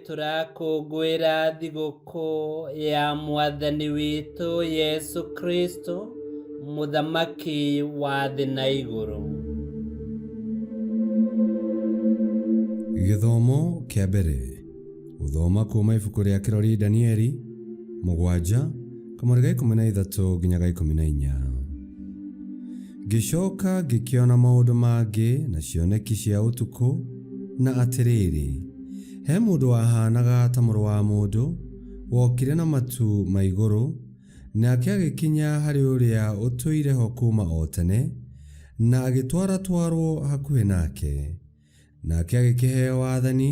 Tũrakũngũĩra thigũkũ ya Mwathani witũ Yesu Kristo, Mũthamaki wa thĩ na igũrũ. Gĩthomo kĩa mbere gũthoma kuma ibuku rĩa kĩrori Danieli 7 kamũri ga 13 nginya ga 14. Ngĩcoka ngĩkĩona maũndũ mangĩ na cioneki cia ũtukũ, na atĩrĩrĩ, he mũndũ wahaanaga ta mũrũ wa mũndũ, wokire na matu ma igũrũ, nake agĩkinya harĩ ũrĩa ũtũire ho kuuma o tene, na agĩtwaratwarwo hakuhĩ nake. Nake agĩkĩheo wathani,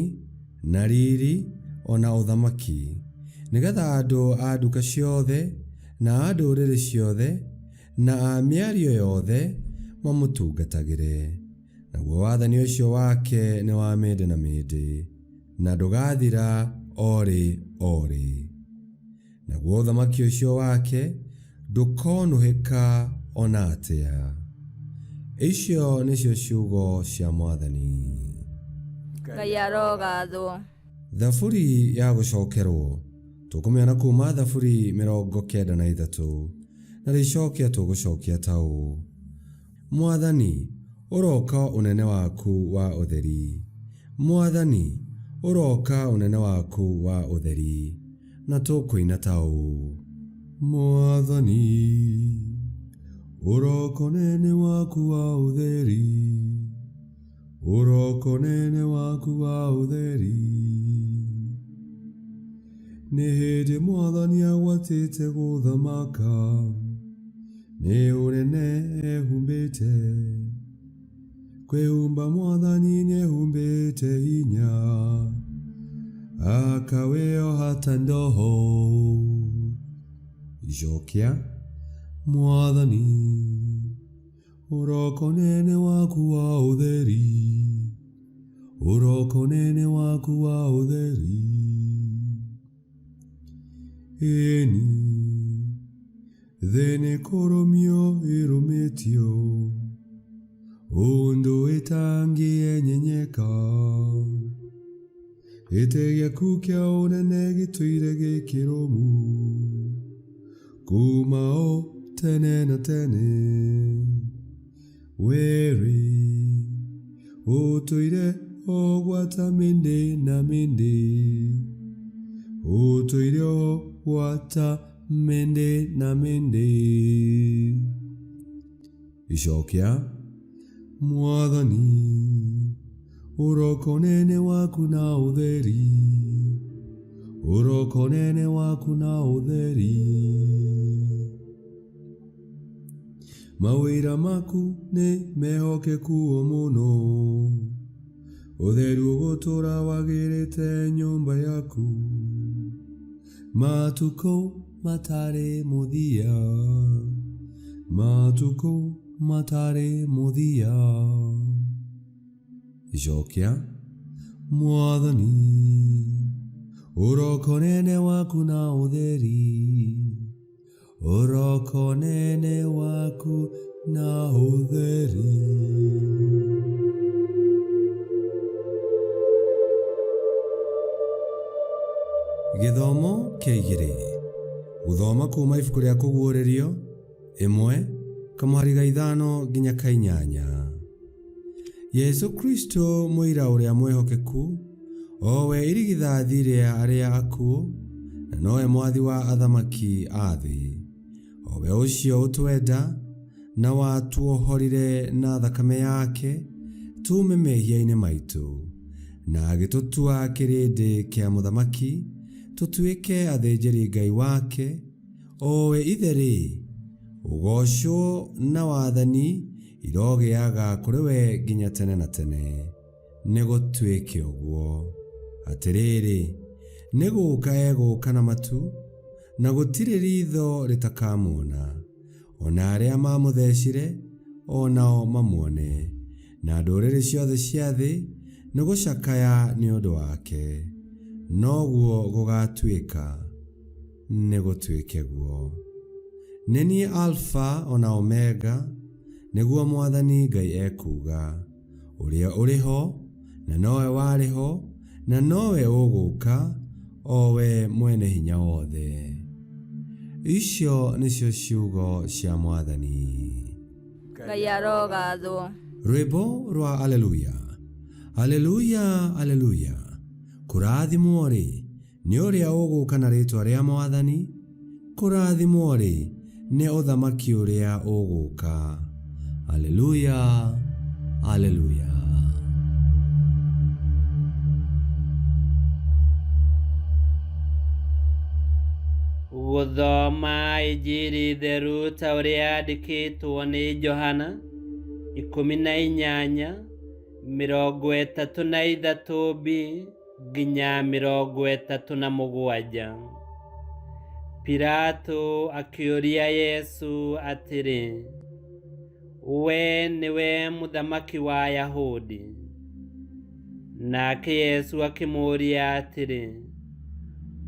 na riri, o na ũthamaki, nĩgetha andũ a nduka ciothe, na a ndũrĩrĩ ciothe, na a mĩario yothe mamũtungatagĩre. Naguo wathani ũcio wake nĩ wa mĩndĩ na mĩndĩ, na ndũgathira o rĩ o rĩ. Naguo ũthamaki ũcio wake ndũkonũhĩka o na atĩa. Icio nĩcio ciugo cia Mwathani. Ngai arogathwo. Thaburi ya gũcokerwo tũkũmĩona kuma Thaburi 93 na rĩcokia tũgũcokia ta ũũ: Mwathani, ũroka ũnene waku wa ũtheri. Mwathani, ũroka ũnene waku wa ũtheri. Na tũkũina ta ũũ: Mwathani, ũroka ũnene waku wa ũtheri. Ũroka ũnene waku wa ũtheri. Nĩ hĩndĩ Mwathani agwatĩte gũthamaka, nĩ ũnene ehumbĩte. Kwĩhumba Mwathani nĩehumbĩte hinya, akawĩoha ta ndoho. Icokia: Mwathani, ũroka ũnene waku wa ũtheri. Ũroka ũnene waku wa ũtheri. Ĩni, thĩ nĩ kũrũmio ĩrũmĩtio, ũndũ ĩtangĩenyenyeka. Gĩtĩ gĩaku kĩa ũnene gĩtũire gĩ kĩrũmu, kuma o tene na tene. Wee-rĩ, ũtũire o gwata mĩndĩ na mĩndĩ, ũtũire o gwata mĩndĩ na mĩndĩ. Icokia: Mwathani, ũroka ũnene waku na ũtheri, ũroka ũnene waku na ũtheri. Mawĩra maku nĩ mehokeku o mũno, ũtheru ũgũtũũra wagĩrĩte nyũmba yaku, matukũ matarĩ mũthia, matukũ matarĩ mũthia. Icokia: Mwathani, ũroka ũnene waku na ũtheri, ũroka ũnene waku na ũtheri. Gĩthomo kĩa igĩrĩ gũthoma kuma ibuku rĩa Kũguũrĩrio 1 kamũhari ga 5 nginya ka 8. Yesu Kristo mũira ũrĩa mwĩhokeku, o we irigithathi rĩa arĩa akuũ, na nowe mwathi wa athamaki a thĩ, o we ũcio ũtwenda na watuohorire na thakame yake tuume mehia-inĩ maitũ, na agĩtũtua kĩrĩndĩ kĩa mũthamaki, tũtuĩke athĩnjĩri-Ngai wake, o we Ithe-rĩ, ũgoocwo na wathani irogĩaga kũrĩ we nginya tene na tene. Nĩgũtuĩke ũguo. Atĩrĩrĩ, nĩ gũũka egũũka na matu, na gũtirĩ riitho rĩtakamuona, o na arĩa maamũthecire o nao mamuone, na ndũrĩrĩ ciothe cia thĩ nĩ gũcakaya nĩ ũndũ wake. Noguo gũgaatuĩka. Nĩgũtuĩke guo. Nĩ niĩ Alfa o na Omega, nĩguo Mwathani Ngai ekuuga, ũrĩa ũrĩ ho, na nowe warĩ ho, Na nowe ũgũũka, o we mwene hinya wothe. Icio nĩcio ciugo cia Mwathani. Ngai arogathwo. Rwĩmbo rwa Aleluya. Aleluya, Aleluya. Kũrathimwo-rĩ, nĩ ũrĩa ũgũũka na rĩĩtwa rĩa Mwathani, kũrathimwo-rĩ, nĩ ũthamaki ũrĩa ũgũũka. Aleluya, Aleluya. Gũthoma Injiri theru ta ũrĩa yandĩkĩtwo nĩ Johana 18 33 b nginya 37. Pilato akĩũria Yesu atĩrĩ, Wee nĩwe mũthamaki wa Ayahudi? Nake Yesu akĩmũũria atĩrĩ,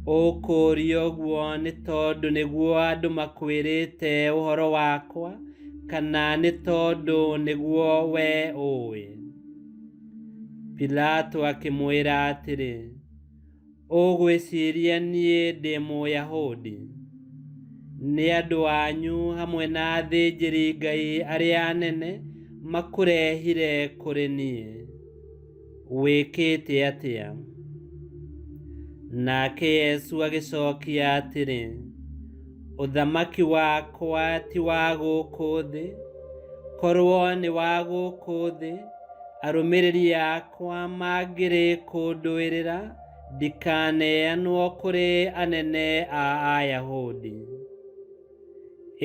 Ũkũũria ũguo nĩ tondũ nĩguo andũ makwĩrĩte ũhoro wakwa, kana nĩ tondũ nĩguo wee ũĩ? Pilato akĩmwĩra atĩrĩ, Ũgwĩciria niĩ ndĩ Mũyahudi? Nĩ andũ anyu hamwe na athĩnjĩri-Ngai arĩa anene makũrehire kũrĩ niĩ. Wĩkĩte atĩa? Nake Yesu agĩcokia atĩrĩ, Ũthamaki wakwa ti wa gũkũ thĩ. Korwo nĩ wa gũkũ thĩ, arũmĩrĩri akwa mangĩrĩ kũndũĩrĩra ndikaneanwo kũrĩ anene a Ayahudi.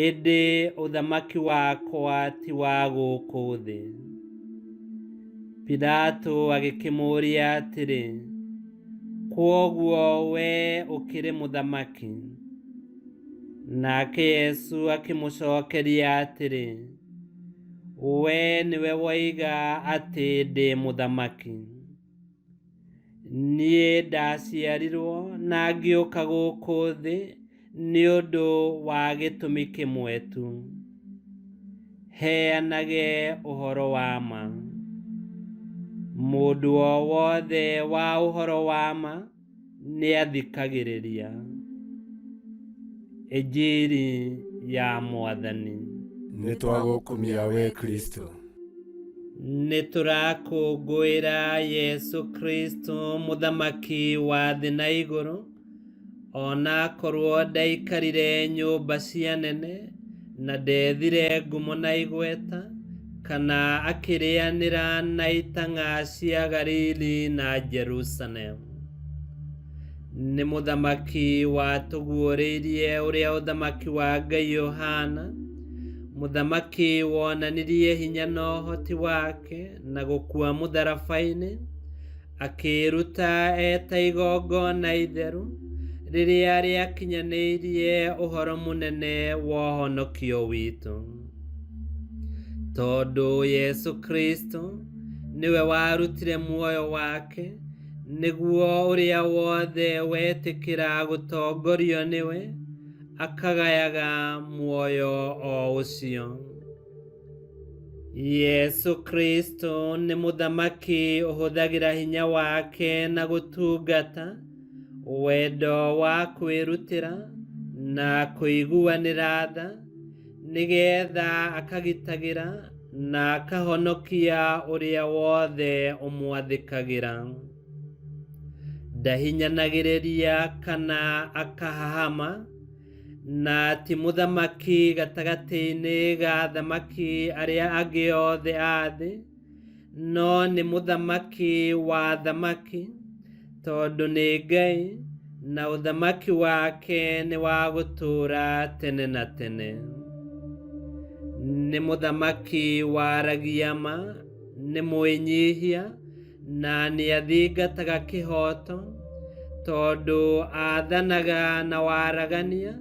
Ĩndĩ ũthamaki wakwa ti wa gũkũ thĩ. Pilato agĩkĩmũũria atĩrĩ, Kwoguo wee ũkĩrĩ mũthamaki? Nake Yesu akĩmũcokeria atĩrĩ, Wee nĩwe woiga atĩ ndĩ mũthamaki. Niĩ ndaciarirwo na ngĩũka gũkũ thĩ nĩ ũndũ wa gĩtũmi kĩmwe tu, heanage ũhoro wa ma. Mũndũ o wothe wa ũhoro wa ma nĩathikagĩrĩria. Injiri ya Mwathani. Nĩtwagũkumia we Kristo. Nĩtũrakũngũĩra Yesu Kristo mũthamaki wa thĩ na igũrũ, ona akorwo ndaikarire nyũmba cia nene na ndethire ngumo na igweta, kana akĩrĩanĩra na itang'a cia Galili na Jerusalemu. Nĩ mũthamaki watũguũrĩirie ũrĩa ũthamaki wa Ngai ũhaana, mũthamaki wonanirie hinya na ũhoti wake na gũkua mũtharaba-inĩ, akĩĩruta eta igongona itheru rĩrĩa rĩakinyanĩirie ũhoro mũnene wa ũhonokio witũ. Tondũ Yesu Kristo nĩwe warutire muoyo wake nĩguo ũrĩa wothe wetĩkĩra gũtongorio nĩwe akagayaga muoyo o ũcio. Yesu Kristo nĩ mũthamaki ũhũthagĩra hinya wake na gũtungata, wendo wa kwĩrutĩra na kũiguanĩra tha, nĩgetha akagitagĩra na akahonokia ũrĩa wothe ũmwathĩkagĩra. Ndahinyanagĩrĩria kana akahahama, na ti mũthamaki gatagatĩ-inĩ ga athamaki arĩa angĩ othe a thĩ, no nĩ mũthamaki wa athamaki, tondũ nĩ Ngai, na ũthamaki wake nĩ wa gũtũũra tene na tene. Nĩ mũthamaki waragia ma, nĩ mwĩnyihia, na nĩathingataga kĩhooto, tondũ aathanaga na waragania,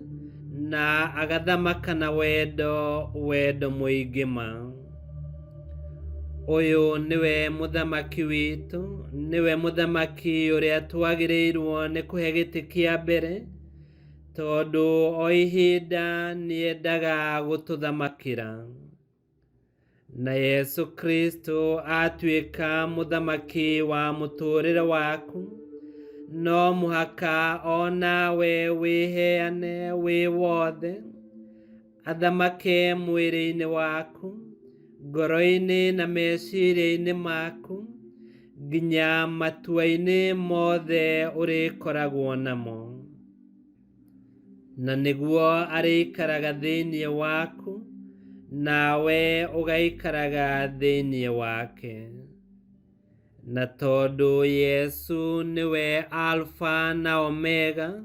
na agathamaka na wendo, wendo mũingĩ ma. Ũyũ nĩwe mũthamaki witũ, nĩwe mũthamaki ũrĩa twagĩrĩirwo nĩ kũhe gĩtĩ kĩa mbere, tondũ o ihinda nĩendaga gũtũthamakĩra. Na Yesu Kristo atuĩka mũthamaki wa mũtũũrĩre waku, No mũhaka o nawe wĩheane wĩ wothe, athamake mwĩrĩ-inĩ waku, ngoro-inĩ na meciria-inĩ maku, nginya matua-inĩ mothe ũrĩkoragwo namo. Na nĩguo arĩikaraga thĩinĩ waku, nawe ũgaikaraga thĩinĩ wake. Na tondũ Yesu nĩwe Alfa na Omega,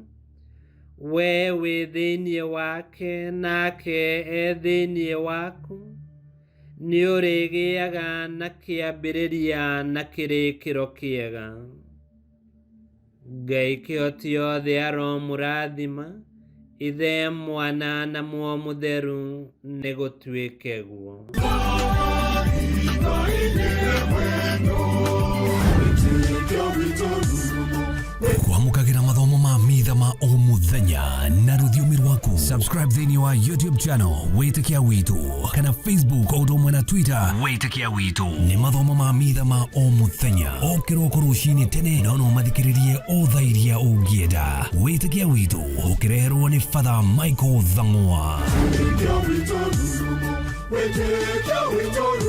we wĩ thĩinĩ wake nake e thĩinĩ waku, nĩũrĩgĩaga na kĩambĩrĩria na kĩrĩkĩro kĩega. Ngai kĩhoti othe aromũrathima, Ithe, Mwana na Muoyo Mũtheru, nĩgũtuĩke guo. Kwamũkagĩra mathomo ma mitha ma o mũthenya na rũthiomi rwaku. Subscribe thĩinĩ wa YouTube channel Wĩtĩkia Witũ kana Facebook o ũndũ ũmwe na Twitter Wĩtĩkia Witũ. Nĩ mathomo ma mitha ma o mũthenya o kĩroko rũcinĩ tene, no no mathikĩrĩrie o thaa iria ũngĩenda. Wĩtĩkia Witũ ũkĩreherwo nĩ Father Michael Thang'wa. Wĩtĩkia witũ, wĩtĩkia witũ.